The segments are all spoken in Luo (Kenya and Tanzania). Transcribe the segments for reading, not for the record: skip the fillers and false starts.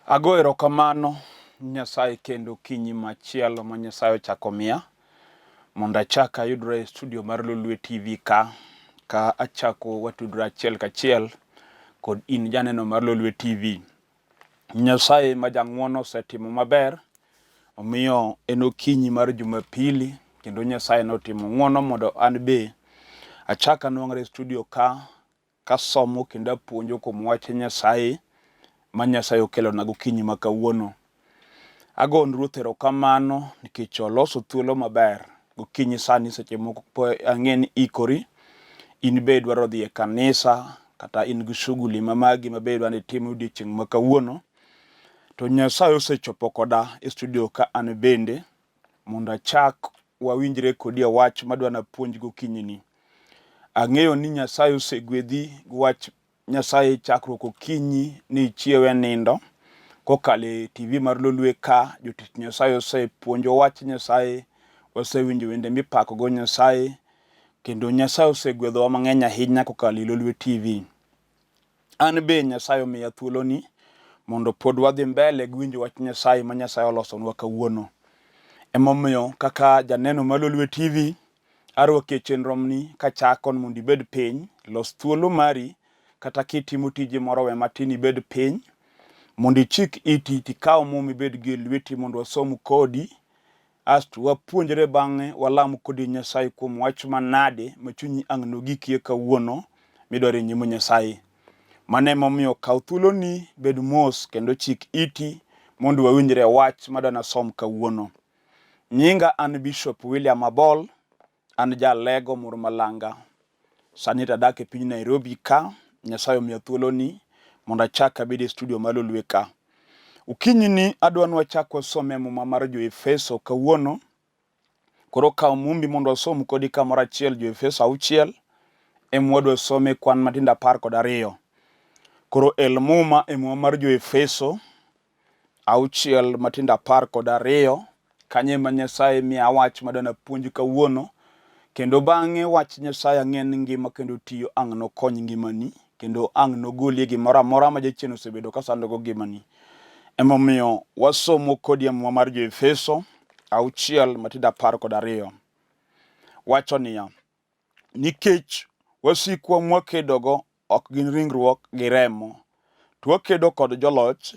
Ago erokamano Nyasaye kendo okinyi machielo ma Nyasaye ochako miya mondo achak ayudra e studio mar Lolwe TV ka ka achako watudra achiel kachiel kod in janeno mar Lolwe TV. Nyasaye ma jang'wono osetimo maber omiyo en okinyi mar Jumapili kendo Nyasaye notimo ng'wono mondo an be achak anwang'ra e studio ka kasomo kendo apuonjo kuom wach Nyasaye ma Nyasaye okelona gokinyi ma kawuono. Agoni Ruoth erokamano nikech oloso thuolo maber gokinyi sani seche moko ang'e ni ikori in be idwaro dhi e kanisa kata in gi shughuli ma magi ma be idwa ni itim odiochieng' ma kawuono. To Nyasaye osechopo koda e studio ka an bende mondo achak wawinjre kodi e wach madwa napuonj gokinyi ni. Ang'eyo ni Nyasaye osegwedhi gi wach Nyasaye chakruok okinyi ni ichiew e nindo kokalo e TV mar Lolwe ka jotich Nyasaye osepuonjo wach Nyasaye, wasewinjo wende mipakogo Nyasaye kendo Nyasaye osegwedhowa mang'eny ahinya kokalo e Lolwe TV. An be Nyasaye omiya thuoloni mondo pod wadhi mbele gi winjo wach Nyasaye ma Nyasaye olosonwa kawuono. Emomiyo kaka janeno mar Lolwe TV, arwaki e chenroni kachako ni mondo ibed piny, los thuolo mari kata kitimo tiji moro we matin ibed piny mondo ichik iti tikaw muma ibed gi e lweti mondo wasom kodi Asto wapuonjre bang'e walam kodi Nyasaye kuom wach manade ma chunyi ang' nogikie kawuono midwaro e nyim Nyasaye. Mano emomiyo kaw thuoloni, bed mos kendo chik iti mondo wawinjre wach madwa nasom kawuono. Nyinga an Bishop William Abol, An ja-Alego moro malanga. Sani to adak e piny Nairobi ka. Nyasaye omiya thuolo ni mondo achak abed e studio mar Lolwe ka. Okinyi ni adwa ni wachak wasom e muma mar Jo-Efeso kawuono. Koro kaw mumbi mondo wasom kodi kamoro achiel Jo-Efeso auchiel ema wadwa some kwan matindo 12. Koro el muma e muma mar Jo-Efeso auchiel matindo 12 kanyo ema Nyasaye miya wach madwa napuonj kawuono kendo bang'e wach Nyasaye ang'e ni ngima kendo tiyo ang' nokony ngimani kendo ang' nogolie gimoro amora ma jachien osebedo ka sandogo ngimani. Emomiyo wasomo kodi e muma mar Jo-Efeso auchiel matindo 12 wacho niya, Nikech wasikwa mwakedogo ok gin ringruok gi remo, to wakedo kod joloch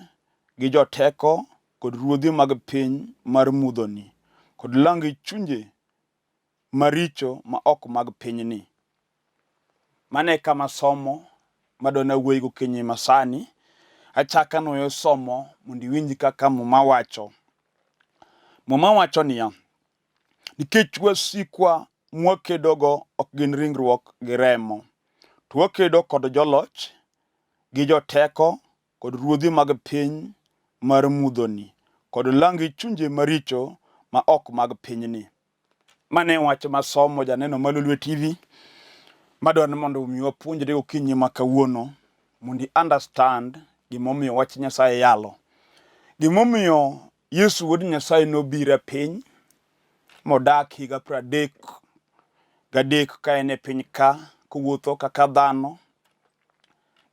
gi joteko kod ruodhi mag piny mar mudhoni, kod lang chunje maricho ma ok mag pinyni. Mano e kama somo madwa nawuoyi gokinyi masani. Achako anuoyo somo mondo iwinj kaka Muma wacho. Muma wacho niya, Nikech wasikwa mwakedogo ok gin ringruok gi remo, to wakedo kod joloch, gi joteko, kod ruodhi mag piny mar mudhoni, kod lang chunje maricho ma ok mag pinyni. Mano e wach masomo janeno ma Lolwe TV madwaro ni mondo omi wapuonjre okinyi ma kawuono mondo i understand gimomiyo wach Nyasaye yalo. Gimomiyo Yesu wuod Nyasaye nobiro e piny modak higa 33 ka en e piny ka kowuotho kaka dhano.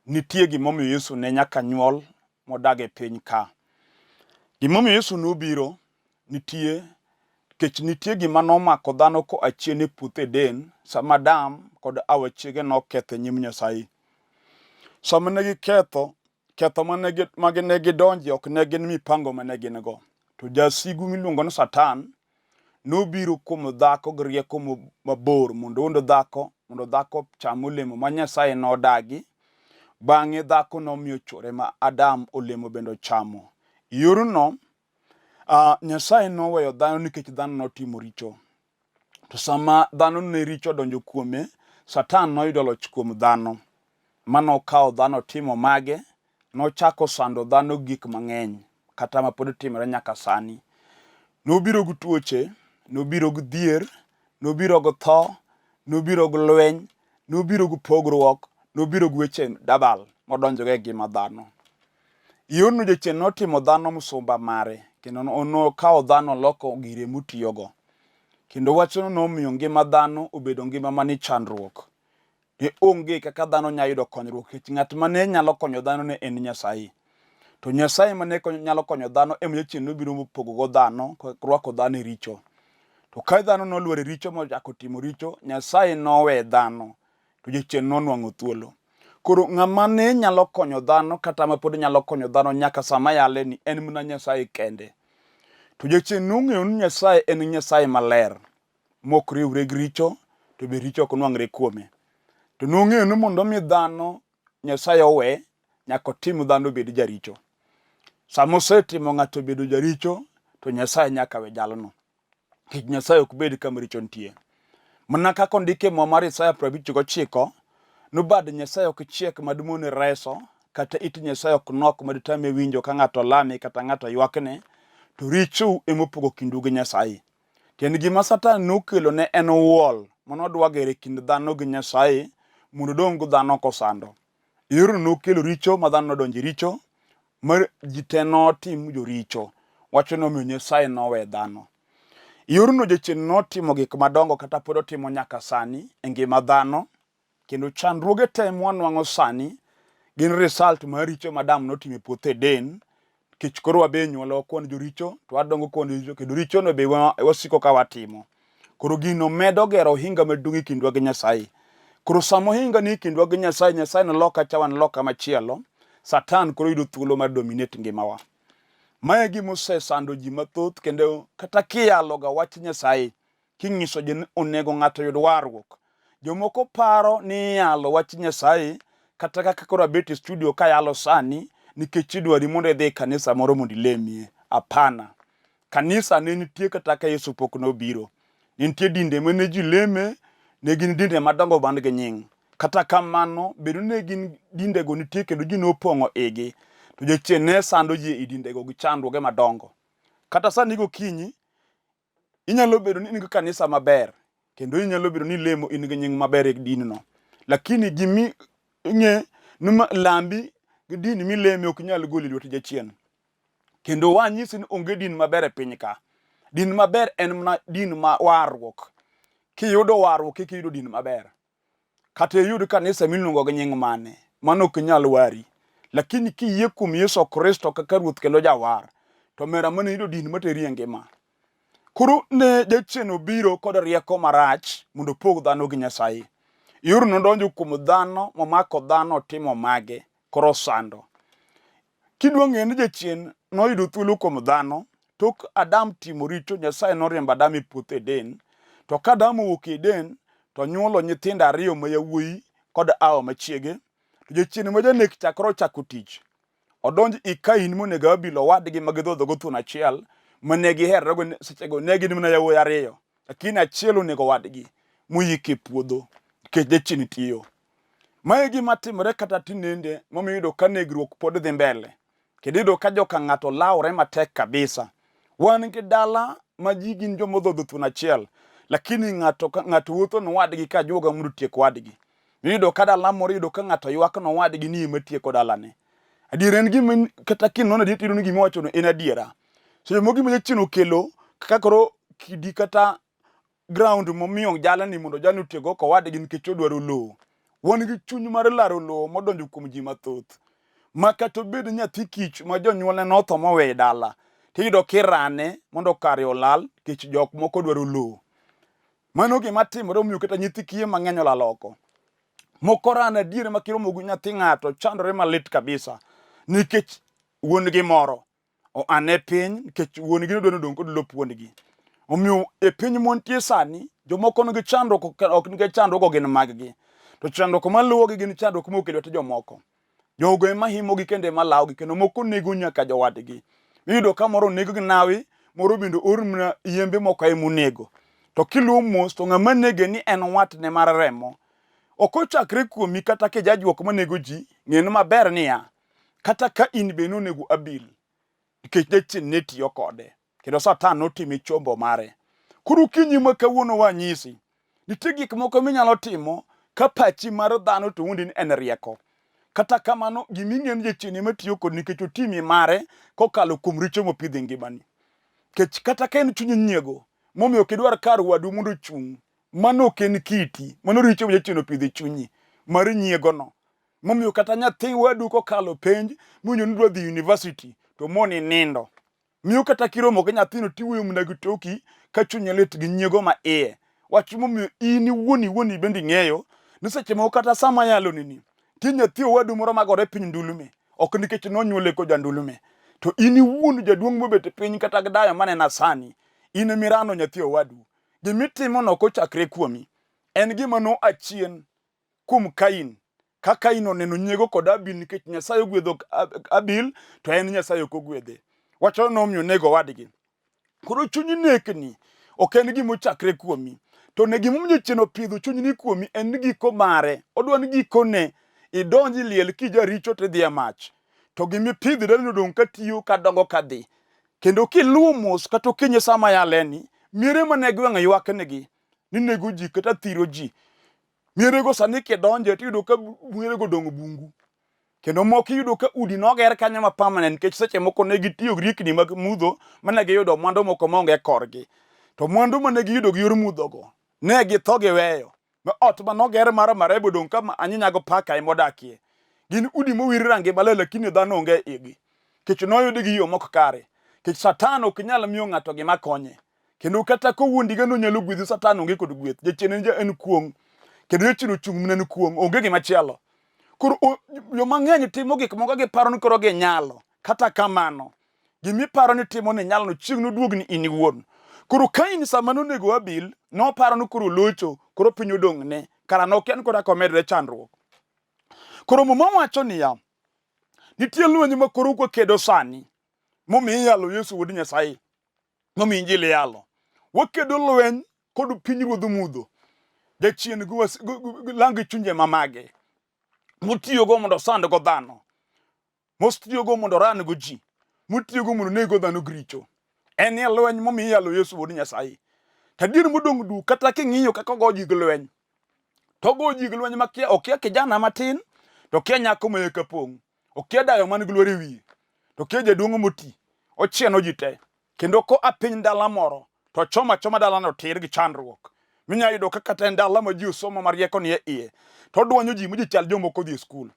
Nitie gimomiyo Yesu ne nyaka nyuol modag e piny ka. Gimomiyo Yesu nobiro nitie nikech nitie gima nomako dhano koa chien e puoth Eden sama Adam kod Hawa chiege noketho e nyim Nyasaye. Sama ne giketho, ketho ma ne gidonje ok ne gin mipango ma ne gin go. To jasigu miluongo ni Satan nobiro kuom dhako gi rieko mabor mondo owuond dhako mondo dhako cham olemo ma Nyasaye nodagi. Bang'e dhako nomiyo chwore ma Adam olemo bende ochamo. Yorno, Nyasaye noweyo dhano nikech dhano notimo richo. To sama dhano ne richo odonjo kuome, Satan noyudo loch kuom dhano. Ma nokawo dhano timo mage, nochako sando dhano gik mang'eny kata ma pod timore nyaka sani. Nobiro gi tuoche, nobiro gi dhier, nobiro gi tho, nobiro gi lweny, nobiro gi pogruok, nobiro gi weche dabal modonjogo e ngima dhano. Yorno jachien notimo dhano msumba mare kendo nokawo dhano oloko gire motiyogo. Kendo wachno nomiyo ngima dhano obedo ngima mani chandruok. Ne onge kaka dhano nyalo yudo konyruok nikech ng'at mane nyalo konyo dhano ne en Nyasaye. To Nyasaye mane nyalo konyo dhano ema jachien nobiro mopogogo dhano, rwako dhano e richo. To ka dhano nolwar e richo mochako timo richo, Nyasaye nowe dhano to jachien nonwang'o thuolo. Koro ng'ama ne nyalo konyo dhano kata ma pod nyalo konyo dhano nyaka sama yale ni en mana Nyasaye kende. To jachien nong'eyo ni Nyasaye en Nyasaye maler mok riwre gi richo to be richo ok nwang're kuome. To nong'eyo ni mondo mi dhano Nyasaye owe nyaka otim dhano obed jaricho. Sama osetimo ng'ato obedo jaricho to Nyasaye nyaka we jalno. Nikech Nyasaye ok bed kama richo nitie. Mana kaka ondiki e Muma mar Isaya 59, ni bad Nyasaye ok chiek madmone reso, kata it Nyasaye ok nok maditame winjo ka ng'ato lame kata ng'ato ywakne, to richou emopogo kindu gi Nyasaye. Tiend gima Satan nokelo ne en wall mane odwa gero e kind dhano gi Nyasaye mondo odong' go dhano kosando. Yorno nokelo richo ma dhano nodonjo e richo ma ji te notim joricho. Wachno nomiyo Nyasaye nowe dhano. Yorno jachien notimo gik madongo kata pod otimo nyaka sani e ngima dhano kendo chandruoge te mwanwang'o sani gin result mar richo ma Adam notimo e puoth Eden nikech koro wabe nyuolwa kwan joricho to wadongo kwan joricho kendo richono be wasiko ka watimo. Koro gino medo gero ohinga maduong' e kindwa gi Nyasaye. Koro sama ohinga ni e kindwa gi Nyasaye, Nyasaye noloka cha wan loka machielo, Satan koro yudo thuolo mar dominate ngimawa. Mae e gima osesando ji mathoth kendo kata kiyaloga wach Nyasaye king'iso ji ni onego ng'ato oyud warruok. Jomoko paro ni iyalo wach Nyasaye kata kaka koro abet e studio kayalo sani nikech idwari mondo idhi e kanisa moro mondo ilemie. Hapana. Kanisa ne nitie kata ka Yesu pok nobiro. Ne nitie dinde mane ji leme, ne gin dinde madongo man gi nying. Kata kamano, bedo ni ne gin dindego nitie kendo ji nopong'o igi, to jachien ne sando ji e dindego gi chandruoge madongo. Kata sani gokinyi, Inyalo bedo ni in gi kanisa maber kendo inyalo bedo ni lemo in gi nying maber e dinno. Lakini gimi ing'e ni lambi gi din mileme ok nyal goli lwet jachien. Kendo wanyisi ni onge din maber e piny ka. Din maber en mana din ma warruok. Kiyudo warruok kik iyudo din maber. Kata iyud kanisa miluongo gi nying mane, mano ok nyal wari. Lakini kiyie kuom Yesu Kristo kaka Ruoth kendo Jawar, to mera mana yudo din materi e ngima. Koro ne jachien obiro kod rieko marach mondo opog dhano gi Nyasaye. Yorno nodonjo kuom dhano momako dhano otimo mage, koro osando. Kidwa ng'eyo ni jachien noyudo thuolo kuom dhano, tok Adam timo richo, Nyasaye noriembo Adam e puoth Eden. To ka Adam owuok e Eden, to onyuolo nyithindo ariyo ma yawuoyi kod Hawa machiege. To jachien ma janek cha koro ochako tich. Odonj i Kain monego Abil owadgi ma gidhodhogo thuon achiel mane giherrego sechego ne gin mana yawuoyi ariyo. Lakini achiel onego wadgi moyik e puodho nikech jachien tiyo. Mae e gima timore kata tinende momiyo iyudo ka negruok pod dhi mbele. Kendo iyudo ka joka ng'ato lawre matek kabisa. Wan gi dala ma ji gin joma odhodho thuon achiel, lakini ng'ato ng'ato wuotho ne wadgi ka ajuoga mondo otiek wadgi. Iyudo ka dala moro iyudo ka ng'ato ywak ne wadgi ni ema tieko dalane. Adiera en gima kata kinono adier tiyudo ni gima iwachono en adiera. Seche moko gima jachien okelo kaka koro kidi kata ground momiyo jalni mondo jalni otieg go kowadgi nikech odwaro lowo. Wan gi chuny mar laro lowo modonjo kuom ji mathoth. Ma kata obed nyathi kich ma jonyuolne notho mowe e dala, tiyudo kirane mondo kare olal nikech jok moko dwaro lowo. Mano gima timore omiyo kata nyithi kiye mang'eny olal oko. Moko rano adier ma kiromo gi nyathi ng'ato chandore malit kabisa nikech wuon gi moro oane piny nikech wuon gi nodwa ni odong' kod lop wuon gi. Omiyo e piny mwantie sani, jomoko nigi chandruok ok nikech chandruok gin mag gi. To chandruok maluwogi gin chandruok mokel lwet jomoko. Jogo ema himogi kendo ema lawogi kendo moko nego nyaka jowadgi. Iyudo ka moro onego gi nawi, moro bende oor mana yembe moko ema onego. To kiluwo mos to ng'ama nege ni en watne mar remo. Ok ochakre kuomi kata kijajuok manego ji, ng'e maber niya, kata ka in be nonego Abil, nikech jachien ne tiyo kode kendo Satan notime chombo mare. Koro okinyi ma kawuono wanyisi, nitie gik moko minyalo timo ka pachi mar dhano to wuondi ni en rieko. Kata kamano, gima ing'eyo ni jachien ema tiyo kodi nikech otimi mare kokalo kuom richo mopidho e ngimani. Nikech kata ka en chuny nyiego, momiyo ok idwar kar wadu mondo ochung', mano ok en kiti, mano richo ma jachien opidho e chunyi mar nyiegono. Momiyo kata nyathi wadu kokalo penj miwinjo ni dwa dhi university to moni nindo. Miyo kata kiromo gi nyathino tiwuoyo mana gi toki ka chunye lit gi nyiego ma iye. Wach momiyo in iwuon iwuon ibende ing'eyo ni seche moko kata sama yaloni ni nitie nyathi owadu moro magore piny ndulume ok nikech nonyuole ko jandulume to in iwuon jaduong' mobet piny kata gi dayo manena sani in emirano nyathi owadu. Gimitimono ok ochakre kuomi en gima no achien kuom Kain. Ka Kain oneno nyiego kod Abil nikech Nyasaye ogwedho Abil to en Nyasaye ok ogwedhe. Wacho nomiyo onego owadgi. Koro chuny nekni ok en gima ochakre kuomi. To ne gimomiyo jachien opidho chunyni kuomi en ni giko mare. Odwa ni gikone idonj e liel kijaricho to idhi e mach. To gimipidho dalani odong' katiyo kadongo kadhi. Kendo kiluwo mos kata okinyi sama yaleni, miere mane gweng' ywak nigi ni nego ji kata thiro ji. Mierego sani kidonje to iyudo ka mierego odong' bungu. Kendo moko iyudo ka udi noger kanyo ma permanent nikech seche moko ne gitiyo gi riekni mag mudho mane giyudo mwandu moko maonge korgi. To mwandu mane giyudo gi yor mudhogo ne githo giweyo. Ma ot ma noger mar Marebo odong' ka anyinya go paka ema odakie. Gin udi mowir rangi maler lakini dhano onge e igi. Nikech noyudgi gi yo mok kare. Nikech Satan ok nyal miyo ng'ato gima konye. Kendo kata kowuondi ga nonyalo gwedhi Satan onge kod gweth. Jachien en en kuong'. Kendo jachien ochung' mana ne kuong', onge gima chielo. Koro joma ng'eny timo gik moko giparo ni koro ginyalo. Kata kamano, gimiparo ni timo ni nyalo no chieng' noduogni in iwuon. Koro Kain sama nonego Abil, noparo ni koro olocho, koro piny odong'ne. Kara nokia ni koro komedre chandruok. Koro Muma wacho niya, nitie lweny ma koro kwakedo sani, momiyo iyalo Yesu wuod Nyasaye. Momiyo injili yalo. Wakedo lweny kod pinyruodh mudho. Jachien gi lang chunje mamage motiyogo mondo osandgo dhano, motiyogo mondo oran-go ji, motiyogo mondo oneg-go dhano gi richo. En e lweny momiyo iyalo Yesu wuod Nyasaye. To adier modong' duk kata king'iyo kaka ogo ji gi lweny, to ogo ji gi lweny makia okia kijana matin to okia nyako ma eka pong'. Okia dayo man gi lwar e wiye, to okia jaduong' moti, ochieno ji te. Kendo koa piny dala moro, to ochoma achoma dalano tir gi chandruok. Minya yudo ka kata en dala ma ji osomo ma rieko nie iye, to odwanyo ji ma ji chal joma ok odhi e skul.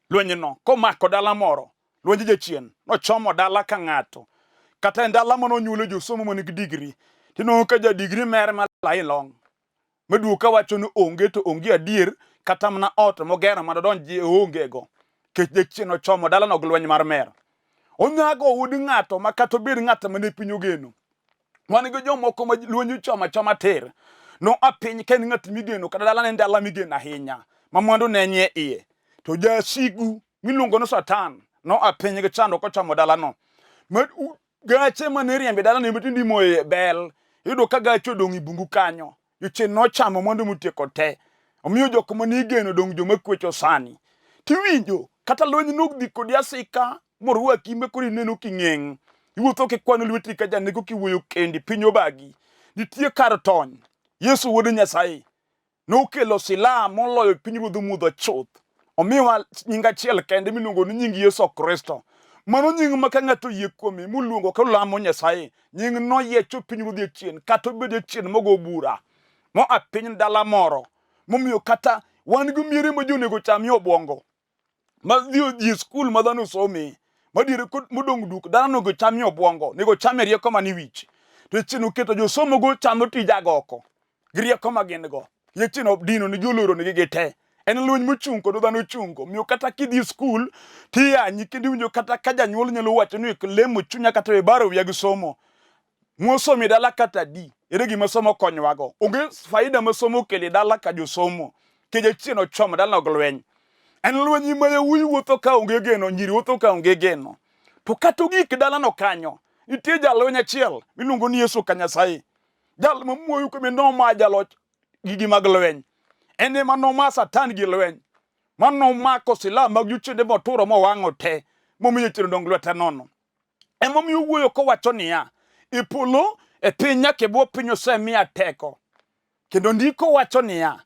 Lwenyno komako dala moro, lwenj jachien, nochomo dala ka ng'ato. Kata en dala mane onyuole josomo man gi digri, tinwang'o ka ja digri mer ma lai long'. Maduog kawacho ni onge to onge adier kata mana ot mogero mondo odonj oonge go. Kech jachien ochomo dalano gi lweny mar mer. Onyago wuod ng'ato ma kata obed ng'at mane piny ogeno. Wan gi jomoko ma lweny ochomo achoma tir. Noa piny ka en ng'at migeno kata dalane en dala migeno ahinya ma mwandu ne nie iye. To jasigu miluongo ni Satan noa piny gi chandruok kochomo dalano. Ma gache mane riembe dalano ema tinde imoye bel. Iyudo ka gache odong' e bungu kanyo. Jochien nochamo mwandu motieko te. Omiyo jok mane igeno odong' joma kwecho sani. Tiwinjo kata lweny nodhi kodi asika morwaki ma koro ineno king'eng'. Iwuotho kikwano lweti ka janeko kiwuoyo kendi piny obagi. Nitie kar tony. Yesu wuod Nyasaye nokelo silaha moloyo pinyruodh mudho chuth. Omiwa nying achiel kende miluongo ni nying Yesu Kristo. Mano nying ma ka ng'ato oyie kuome moluongo kolamo Nyasaye, nying no yiecho pinyruodh jachien kata obed jachien mogo bura moa piny dala moro. Momiyo kata wan gi miere ma ji onego chamie obwongo ma dhi odhi e skul ma dhano some ma diere modong' duk dhano onego chamie obwongo onego chamie rieko manie wich to jachien oketo josomo go chamo tij agoko gi rieko ma gin go jachien odino nigi oloro nigi gi te en lweny mochung' kod dhano ochungo omiyo kata kidhi e skul tiyanyi kendo iwinjo kata ka janyuol nyalo wacho ni lemo chunya kata we baro wiya gi somo Mwosomo e dala kata adi, ere gima somo konyowago? Onge faida ma somo okelo e dala ka josomo. Kech jachien ochomo dalano gi lweny. En lweny ma yawuoyi wuotho ka onge geno, nyiri wuotho ka onge geno. To kata ogik dalano kanyo, nitie jalweny achiel miluongo ni Yesu ka Nyasaye. Jal ma muoyo kuome noma jaloch gigi mag lweny. En ema noma Satan gi lweny. Mano nomako silaha mag jochiende moturo mowang'o te, momiyo jachien odong' lwete nono. Emomiyo owuoyo kowacho niya, e polo, e piny nyaka e bwo piny osemiya teko. Kendo ndiko wacho niya,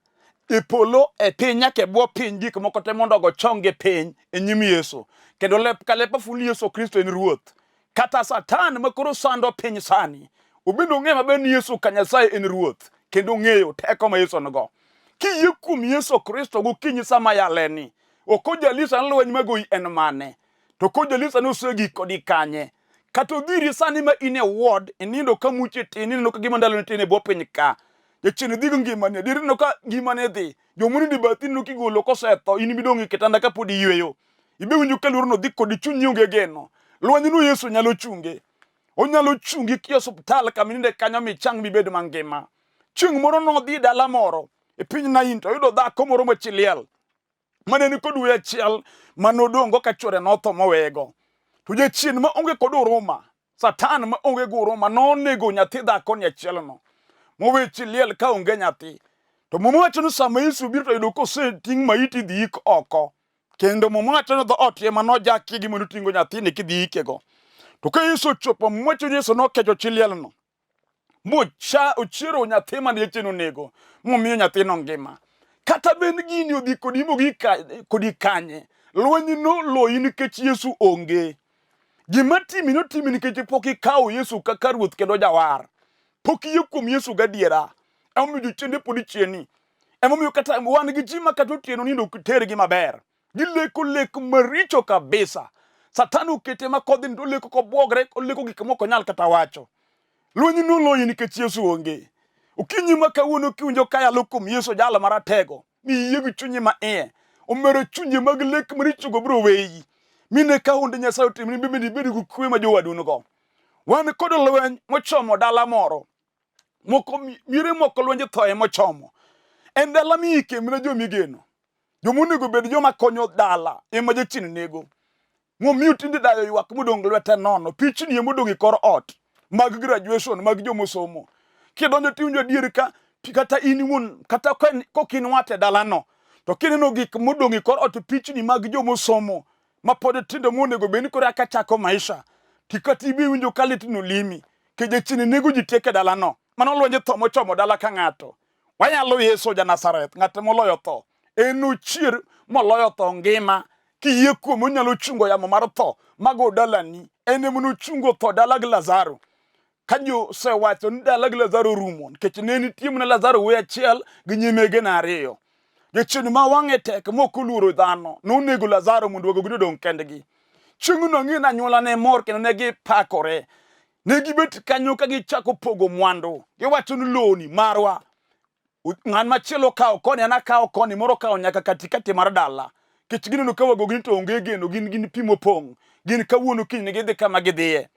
e polo, e piny nyaka e bwo piny gik moko te mondo ogo chonggi piny e nyim Yesu. Kendo lep ka lep aful Yesu Kristo en Ruoth. Kata Satan ma koro sando piny sani, obende ong'eyo maber ni Yesu ka Nyasaye en Ruoth, kendo ong'eyo teko ma Yesu nigo. Kiyie kuom Yesu Kristo gokinyi sama yaleni, Ok ojalisa ni lweny magoyi en mane. To kojalisa ni osegik kodi kanye. Kata odhiri sani ma in e ward, inindo ka muche tin, ineno ka gima ndaloni tin e bwo piny ka. Jachien dhi gi ngimani, adier ineno ka ngimane dhi. Joma onindo e bathi ineno kigolo kosetho, in midong' e kitanda kapod iyweyo. Ibe winjo ka luorono dhi kodi, chunyi onge geno. Lwenyno Yesu nyalo chunge. Onyalo chungi ki osuptal kama ininde kanyo michang mibed mangima. Chieng' moro nodhi dala moro e piny Nain to oyudo dhako moro ma chi liel mane ni kod wuoyi achiel mane odong'go ka chwore notho moweyego. To jachien ma onge kod huruma, Satan ma onge gi huruma nonego nyathi dhakoni achielno mowe chi liel ka onge nyathi. To Muma wacho ni sama Yesu obiro to oyudo koseting' maiti idhi ik oko. Kendo Muma wacho ni dhoot ema nojakie gi mondo oting'o nyathini kidhi ikego. To ka Yesu ochopo, Muma wacho ni Yesu nokecho chi lielno. Mocha ochiero nyathi mane jachien onego momiyo nyathino ngima. Kata bed gini odhi kodi mogik kodi kanye, lweny noloyi nikech Yesu onge. Gima timi notimi nikech pok ikawo Yesu kaka Ruoth kendo Jawar. Pok iyie kuom Yesu gadiera. Emomiyo jochiende pod chieni. Emomiyo kata wan gi ji ma kata otieno nindo ok tergi maber. Gileko lek maricho kabisa. Satan okete ma kodhi nindo oleko kobwogre, oleko gik mok onyal kata wacho. Lweny noloyi nikech Yesu onge. Okinyi ma kawuono kiwinjo kayalo kuom Yesu jal maratego, mi iyie gi chunyi ma iye. Omero chunje mag lek marichogo biro weyi. Mine ka honde Nyasaye otimni bende ibed gi kwe ma jowadu nigo. Wan kod lweny mochomo dala moro. Moko miere moko lwenje thoye mochomo. En dala miike mana jomigeno. Joma onego bed joma konyo dala ema jachien nego. Momiyo tinde dayo ywak modong' lwete nono. Pichni ema odong' e kor ot mag graduation mag jomosomo. Kidonjo tiwinjo adier ka kata in iwuon kata kok in wat e dalano to kineno gik modong' e kor ot pichni mag jomosomo ma pod tindo monego bed ni koro eka chako maisha to kata ibi winjo ka litno limi ke jachien nego ji tiek e dalano. Mano lwenje tho mochomo dala ka ng'ato. Wanyalo Yesu ja Nazareth, ng'at moloyo tho. En nochier moloyo tho ngima. Kiyie kuome onyalo chungo yamo mar tho mago dalani. En ema nochungo tho dala gi Lazaro. Ka josewacho ni dala gi Lazaro orumo, nikech ne nitie mana Lazaro wuoyi achiel gi nyimegene ariyo. Jachien ma wang'e tek mok oluoro dhano nonego Lazaro mondo wagogi odong' kendgi. Chieng'no ang'e ni anyuola ne mor kendo ne gipakore. Ne gibet kanyo ka gichako pogo mwandu. Giwacho ni lowoni marwa. Ng'at machielo okawo koni, an akawo koni, moro okawo nyaka katikati mar dala. Kech gineno ka wagogi to onge geno, gin gin pi mopong'. Gin kawuono kiny ne gidhi kama gidhiye.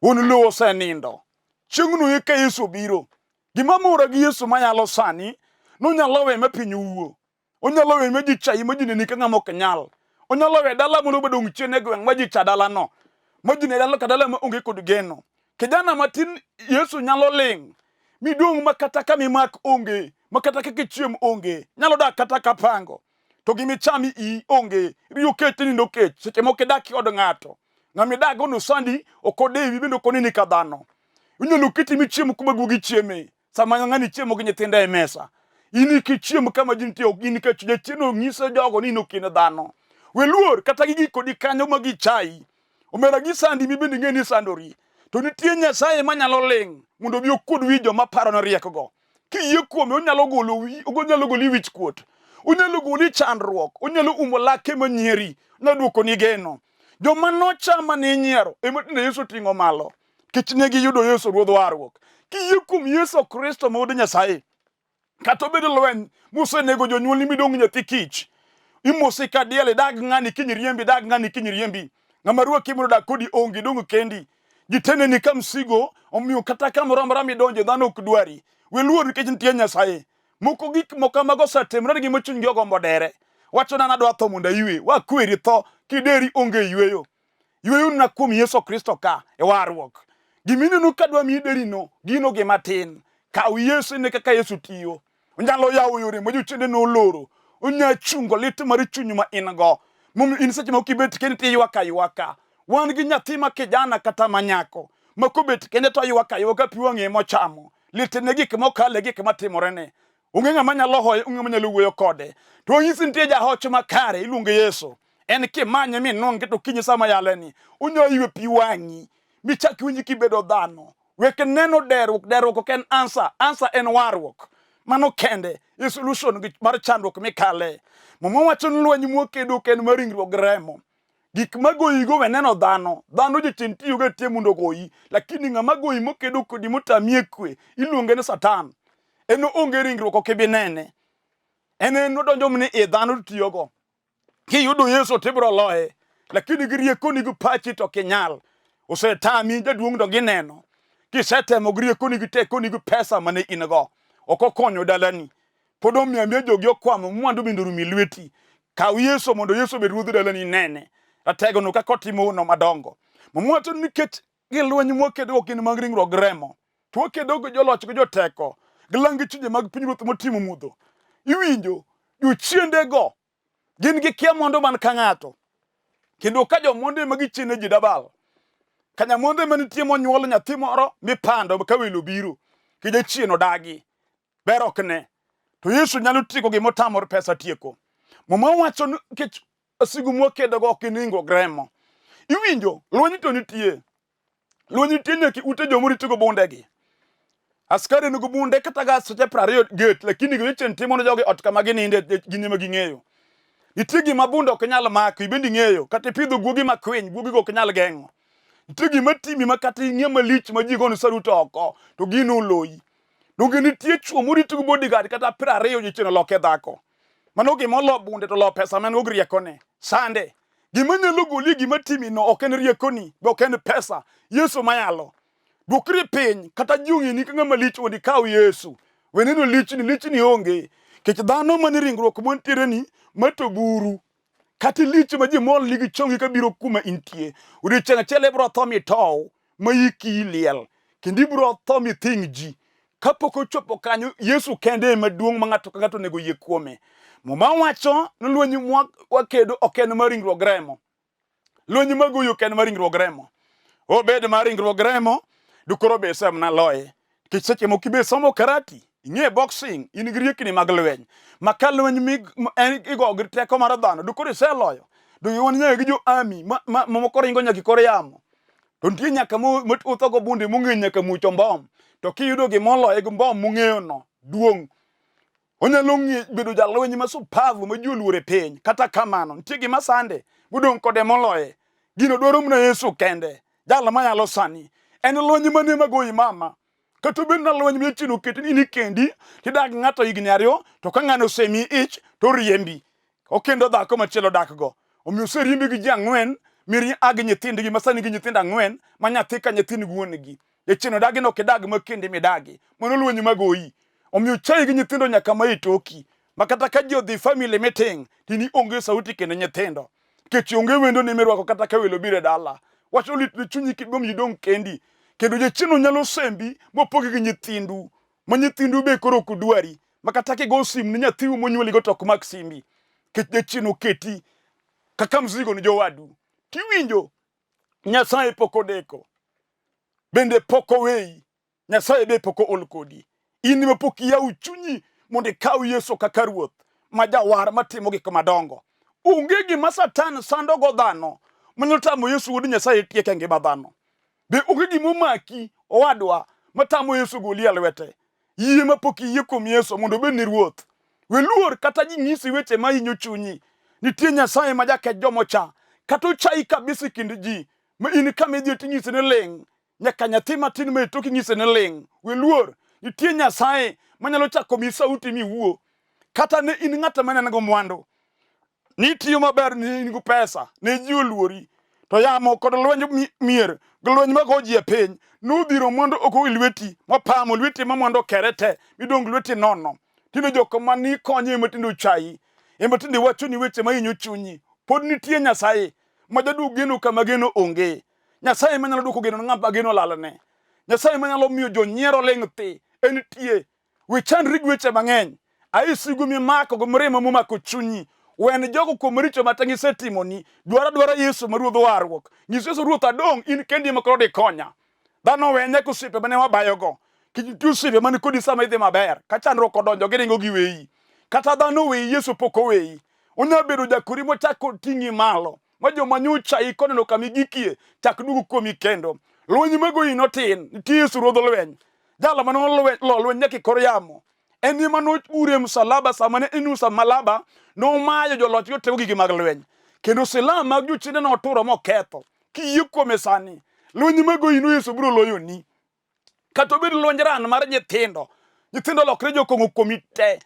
Wuon lowo osenindo. Chieng'no eka Yesu obiro. Gima mora gi Yesu mayalo sani, nonyalo we ma piny owuo. Onyalo we ma ji chayi ma ji neni ka ng'ama ok nyal. Onyalo we dala mondo obed chien e gweng' ma ji cha dalano. Ma ji ne dala ka dala ma onge kod geno. Kijana matin Yesu nyalo ling' midong' ma kata ka mimak onge, ma kata kaka ichiem onge, nyalo dak kata ka pango. To gimicham iyi onge, riyo kech nindo kech, seche moko idak e od ng'ato. Ng'ama idak gono sandi ok odewi bende ok oneni ka dhano. Inyalo keti michiem kuma guogi chieme. Sama ng'ani chiemo gi nyithinde e mesa, in ikichiem kama ji nitie ok in nikech jachien onyiso jogo ni in ok in dhano. We luor kata gigi kodi kanyo ma gichayi. Omera gisandi mi bende ing'e ni isandori. To nitie Nyasaye manyalo ling' mondo obi okuod wi joma paro ni riekgo. Kiyie kuome onyalo golo wi, onyalo goli wich kuot. Onyalo goli chandruok, onyalo umo lake manyieri, onyalo duokoni geno. Joma nochama ne inyiero ema tinde Yesu oting'o malo. Nikech ne giyudo Yesu Ruodh warruok. Kiyie kuom Yesu Kristo ma Wuod Nyasaye, kata obedo lweny mosenego jonyuolni midong' nyathi kich, imosi ka diel idag ng'ani kiny riembi, idag ng'ani kiny riembi. Ng'ama rwaki mondo odag kodi onge, idong' kendi. Ji teneni ka msigo, omiyo kata kamoro amora midonje dhano ok dwari. We luor nikech nitie Nyasaye. Moko gik moko mago osetimore negi ma chunygi ogombo dere. Wacho ni an adwa tho mondo aywe. Wakweri tho, kideri onge yweyo. Yweyo na kuom Yesu Kristo ka e warruok. Gimineno ka dwa miyi derino, gino gima tin. Kaw Yesu ine kaka Yesu tiyo. Onyalo yawo yore ma jochiende noloro. Onya chungo lit mar chuny ma in go. Momiyo in seche moko kibet kendi to iywak aywaka. Wan gi nyathi ma kijana kata ma nyako ma kobet kende to ywak aywaka pi wang'e mochamo. Litne gik mokale gik matimorene. Onge ng'ama nyalo hoye, onge ng'ama nyalo wuoyo kode. To onyisi nitie jahoch makare iluonge Yesu. En kimanye minwang'e to kinyi sama yaleni, onyalo ywe pi wang'i michak iwinj kibedo dhano. Wek neno derruok, derruok ok en answer, answer en warruok. Mano kende e solution mar chandruok mikale. Muma wacho ni lweny mwakedo ok en mar ringruok gi remo. Gik magoyigo we neno dhano. Dhano jachien tiyogo e tie mondo ogoyi. Lakini ng'ama goyi mokedo kodi motami e kwe iluonge ni Satan. En onge ringruok ok ibi nene. En en odonjo mni i dhano to tiyogo. Kiyudo Yesu to ibiro loye. Lakini gi riekoni gi pachi to ok inyal. Osetami jaduong' to gineno. Kisetemo gi riekoni gi tekoni gi pesa mane in go. Ok okonyo dalani. Pod omiyo amiya jogi okwamo mwandu bende orumo e lweti. Kaw Yesu mondo Yesu obed ruodh dalani inene. Rategono kaka otimo hono madongo. Muma wacho ni nikech gi lweny mwakedogo ok gin mag ringruok gi remo, to wakedo gi joloch gi joteko, gi lang gi chunje mag pinyruoth motimo mudho. Iwinjo, jochiendego gin gi kia mwandu man ka ng'ato. Kendo ka jomonde ema gichiene ji dabal. Ka nyamonde ema nitie monyuol nyathi moro mipando ka welo biro, ki jachien odagi. Ber ok ne. To Yesu nyalo tieko gima otamore pesa tieko. Muma wacho ni nikech wasigu mwakedogo ok gin ringruok gi remo. Iwinjo, lweny to nitie. Lweny nitie nyaka e ute joma oritogo bundegi. Askari nigo bunde kata ga seche 20 gate, lakini gima jachien timo ne jogi ot kama gininde gin ema ging'eyo. Nitie gima bunde ok nyal mako, ibende ing'eyo. Kata ipidho guogi makwiny, guogigo ok nyal geng'o. Nitie gima timi ma kata ing'e malich ma ji goni sarut oko, to gino oloyi. Donge nitie chwo morit gi bodyguard kata 20 odiechieng' oloke dhako. Mano gima olo bunde to olo pesa ma en go gi riekone. Sande. Gima nyalo goli e gima timi no ok en riekoni, be ok en pesa. Yesu mayalo. Dwokri piny kata ji ong'eni ka ng'ama lich mondo ikaw Yesu. We neno lichni, lichni onge. Nikech dhano mane ringruok mantiere ni, ma to buru. Kata lich ma ji mol nigi chongi ka biro kuma intie. Odiechieng' achiel ibiro tho mitow ma iki liel. Kendo ibiro tho mithing' ji. Kapok ochopo kanyo, Yesu kende ema duong' ma ng'ato ka ng'ato onego oyie kuome. Muma wacho ni lweny mwakedo ok en mar ringruok gi remo. Lweny magoyo ok en mar ringruok gi remo. Obed mar ringruok gi remo, dikoro be isemna loye. Nikech seche moko ibe somo karati, ing'e boxing, in gi riekni mag lweny. Ma ka lweny mi en igo gi teko mar dhano, dikoro iseloyo. Donge wan nyaka gi jo army ma, ma, ma moko ringo nyaka e kor yamo. To nitie nyaka motho go bunde mong'eyo nyaka mucho mbom. To kiyudo gima oloye gi mbom mong'eyo no, duong'. Onyalo ng'e bedo jalweny ma supavu ma ji oluoro e piny. Kata kamano, nitie gima sande modong' kode moloye. Gino dwaro mana Yesu kende, jal manyalo sani. En lweny mane magoyi mama? Kata obed na lweny ma jachien oketi ni in kendi, tidak gi ng'ato higni ariyo, to ka ng'ano osemiyi ich, to oriembi. Okendo dhako machielo dakgo. Omiyo oseriembi gi ji ang'wen, miri a gi nyithindgi ma sani gi nyithindo ang'wen, ma nyathi ka nyathi nigi wuon-gi. Jachien odagi ni ok idag ma kendi midagi. Mano lweny magoyi. Omiyo chayi gi nyithindo nyaka ma e toki. Ma kata ka ji odhi family meeting, to in ionge sauti kendo nyithindo. Nikech onge wendoni mirwako kata ka welo biro e dala. Wach olit ne chunyi kidwom idong' kendi. Kendo jachien nyalo sembi mopogi gi nyithindu. Ma nyithindu be koro ok dwari. Ma kata kigo sim ne nyathiu monyuoligo to ok mak simbi. Nikech jachien oketi kaka mzigo ne jowadu. Tiwinjo Nyasaye pok odeko. Bende pok oweyi. Nyasaye be pok ool kodi. In ema pok iyawo chunyi mondo ikaw Yesu kaka Ruoth ma jawar matimo gik madongo. Onge gima Satan sandogo dhano manyalo tamo Yesu wuod Nyasaye tieko e ngima dhano. Be onge gima omaki owadwa matamo Yesu goli e lwete. Yie ma pok iyie kuom Yesu mondo obedni Ruoth. We luor kata ji nyisi weche ma hinyo chunyi. Nitie Nyasaye ma jakech jomocha. Kata ochayi kabisa e kind ji ma in kama idhiye tinyisi ni ling'. Nyaka nyathi matin ma e toki nyise ni ling'. We luor. Nitie Nyasaye manyalo chako miyi sauti miwuo. Kata ne in ng'at ma ne go mwandu. Nitiyo maber ni in gi pesa, ne ji oluori. To yamo kod lwenj mier gi lweny mago ji e piny nodhiro mwandu oko e lweti, mopamo lweti ma mwandu okere te, midong' lweti nono. Tinde jok ma nikonyo ema tinde ochayi, ema tinde wachoni weche ma hinyo chunyi. Pod nitie Nyasaye ma jaduog geno kama geno onge. Nyasaye manyalo duoko geno ne ng'ama geno olalne. Nyasaye manyalo miyo jonyiero ling' thi. Entie. We chandri gi weche mang'eny. Ae sigu mimako gi mirima momako chunyi. Wen jogo kuom richo ma te gisetimoni. Dwar adwara Yesu ma Ruodh warruok. Nyis Yesu Ruoth adong' in kendi ema koro dikonya. Dhano owe nyaka osiepe mane wabayogo. Kik nitie osiepe man kodi sama idhi maber. Ka chandruok odonjo giringo giweyi. Kata dhano oweyi Yesu pok oweyi. Onyalo bedo jakori mochako ting'i malo. Ma joma nyocha ikoneno kama igikie chak duogo kuomi kendo. Lweny magoyi notin. Nitie Yesu Ruodh lweny. Jalo mane lo lweny nyaka e kor yamo. En ema nogure e msalaba sama ne en e msalaba nomayo joloch gi otego gigi mag lweny. Kendo silaha mag jochiende noturo moketho. Kiyie kuome sani, lweny magoyino Yesu biro loyoni. Kata obed lwenj ran mar nyithindo, nyithindo olokre jokong'o kuomi te.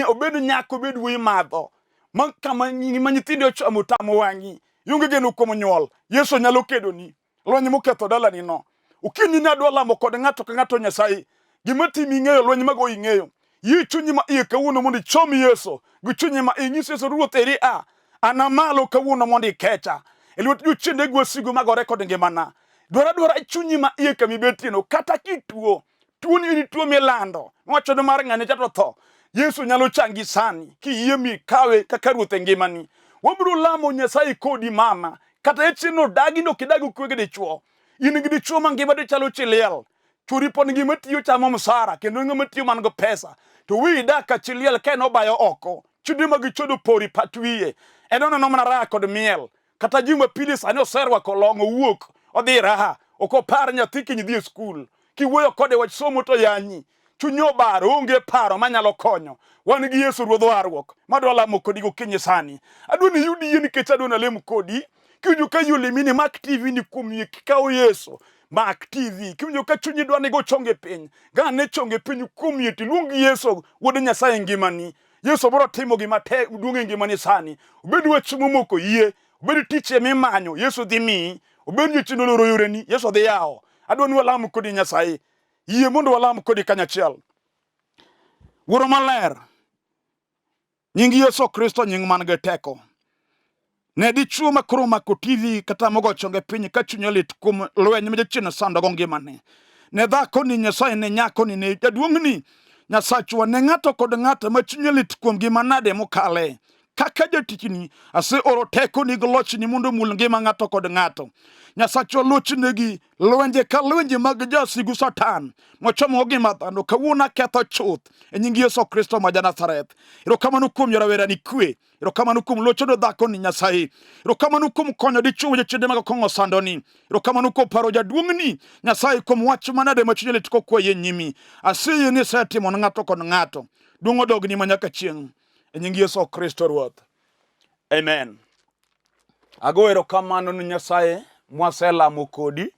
Obed nyako, obed wuoyi madho. Ma kama ma nyithindi ochamo tamo wang'i. Ionge geno kuom nyuol. Yesu nyalo kedoni. Lweny moketho dalani no. Okinyi ni adwa lamo kod ng'ato ka ng'ato Nyasaye. Gima timi ing'eyo, lweny mago ing'eyo. Yie chunyi ma iye kawuono mondo ichom Yesu. Gi chunyi ma iye nyis Yesu Ruoth eri a. An amalo kawuono mondo ikecha. E lwet jochiende gi wasigu magore kod ngimana. Dwar adwara chunyi ma iye kama ibetieno kata kituo. Tuoni en tuo milando. Wacho ni mar ng'ane cha to tho. Yesu nyalo changi sani kiyie mi kawe kaka ruoth e ngimani. Wabiro lamo Nyasaye kodi mama. Kata e chieng'no dagi no kidagi kwe gi dichuo. In gi dichuo mangima dichalo chi liel. Chwori pod ngima tiyo chamo msara kendo ngima tiyo man go pesa. To wiyi dak ka chi liel ka en obayo oko. Chude mag chodo pori pat wiye. En oneno mana raha kod miel. Kata Jumapili sani oserwako long owuok odhi raha. Ok opar nyathi kiny dhi e skul. Kiwuoyo kode wach somo to yanyi. Chunye obaro onge paro manyalo konyo. Wan gi Yesu Ruodh warruok madwa lamo kodi gokinyi sani. Adwa ni iyud yie nikech adwa nalem kodi. Kiwinjo ka yie olimi ni mak TV ni kuom yie kikawo Yesu. Mak TV. Kiwinjo ka chunyi dwa ni go chonge piny. Gane chonge piny kuom yie tiluong Yesu Wuod Nyasaye e ngimani. Yesu biro timo gima tek duong' e ngimani sani. Obed wach momoko yie, obed tich emimanyo, Yesu dhi miyi. Obed jachien oloro yoreni, Yesu dhi yawo. Adwa ni walam kodi Nyasaye. Yie mondo walam kodi kanyachiel. Wuoro maler, nying Yesu Kristo nying man gi teko. Ne dichwo ma koro omako TV kata mogo chonge piny ka chunye lit kuom lweny ma jachien osandogo ngimane. Ne dhakoni Nyasaye ne nyakoni ne jaduong'ni Nyasachwa ne ng'ato kod ng'ato ma chunye lit kuom gima nade mokale. Kaka jatichni aseoro tekoni gi lochni mondo omul ngima ng'ato kod ng'ato. Nyasachwa lochnegi lwenje ka lwenje mag jasigu Satan mochomo ngima dhano kawuono aketho chuth e nying Yesu Kristo ma ja-Nazareth. Erokamano kuom rawerani kwe. Erokamano kuom locho ne dhakoni Nyasaye. Erokamano kuom konyo dichwo jochiende mag kong'o sandoni. Erokamano kuom paro jaduong'ni Nyasaye kuom wach manade ma chunye lit kokwayi e nyimi. Aseyie ni isetimo ne ng'ato kod ng'ato. Duong' odogni ma nyaka chieng'. E nying Yesu Kristo Ruoth. Amen. Ago erokamano ne Nyasaye mwaselamo kodi.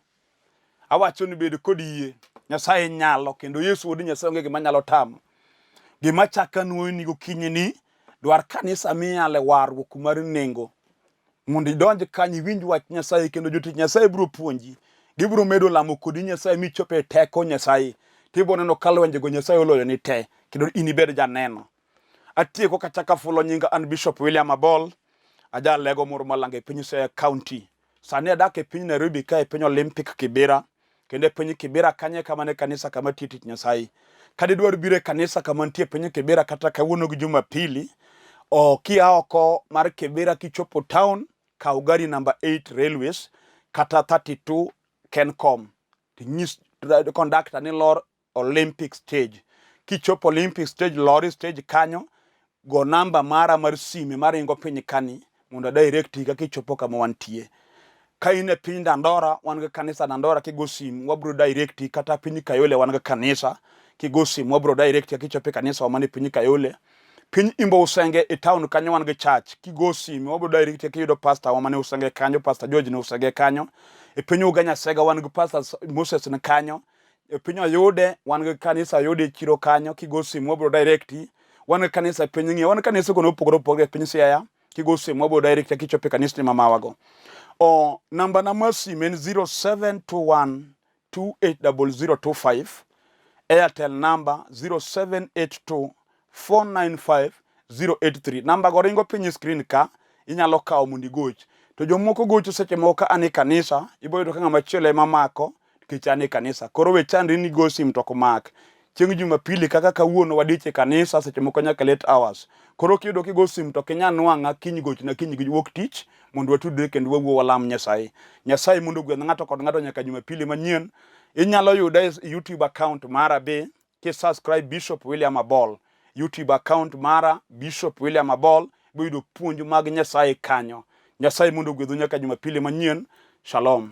Awacho ni bed kod yie. Nyasaye nyalo kendo Yesu wuod Nyasaye onge gima nyalo tamo. Gima chaka nuoyoni gokinyi ni dwar kanisa miyale warruok mar nengo mondo idonj kanyo iwinj wach Nyasaye kendo jotich Nyasaye biro puonji. Gibiro medo lamo kodi Nyasaye michop e teko Nyasaye. Tibiro neno ka lwenjego Nyasaye oloyoni te kendo in ibed janeno. Atieko kachako afulo nyinga an Bishop William Abol, ajalego moro malanga e piny Siaya County. Sani adak e piny Nairobi ka e piny Olympic Kibera, kendo e piny Kibera kanyo e kama ne kanisa kama tiyo tich Nyasaye. Ka didwar biro e kanisa kama nitie e piny Kibera kata kawuono gi Jumapili, o kia oko mar Kibera kichopo town, kaw gari namba 8 Railways kata 32 Kencom. Tinyis kondakta ni lor Olympic stage. Kichopo Olympic stage, lori stage kanyo, go namba mara mar sime maringo piny kani mondo direct kaka ichopo kama wantie. Ka in e piny Dandora, wan gi kanisa Dandora, kigo sim wabro direct kata piny Kayole wan gi kanisa, kigo sim wabro direct kaka ichopo e kanisa wa man e piny Kayole. Piny Imbo Usenge e town kanyo wan gi church, kigo sim wabro direct kaka iyudo pastor wa mane Usenge kanyo, Pastor George ne Usenge kanyo. E piny Ugenya Sega wan gi Pastor Moses ni kanyo. E piny Oyude wan gi kanisa Oyude e chiro kanyo kigo simu wabro directi. Wan gi kanisa e piny Ng'iya, wan gi kanisa go mopogore opogore e piny Siaya kigo simu wabro directi kichopo e kanisni mamawago. O namba na mar simu en 0721 280025 Airtel number 0782 495 083. Namba go ringo piny e screen ka, inyalo kawo mondo igoch. To jomoko gocho seche moko ka an e kanisa, ibo yudo ka ng'ama chielo ema mako nikech an e kanisa. Koro we chandri ni go sim to ok mak. Chieng' Jumapili kaka kawuono wadich e kanisa seche moko nyaka late hours. Koro kiyudo kigo sim to ok inyal nwang'a kiny gochna kiny gi wuok tich mondo watudre kendo wawuo walam Nyasaye. Nyasaye mondo ogwedh ng'ato kod ng'ato nyaka Jumapili manyien. Inyalo yuda e YouTube account mara be ki subscribe Bishop William Abol. YouTube account mara Bishop William Abol ibiro yudo puonj mag Nyasaye kanyo. Nyasaye mondo ogwedhu nyaka Jumapili manyien. Shalom.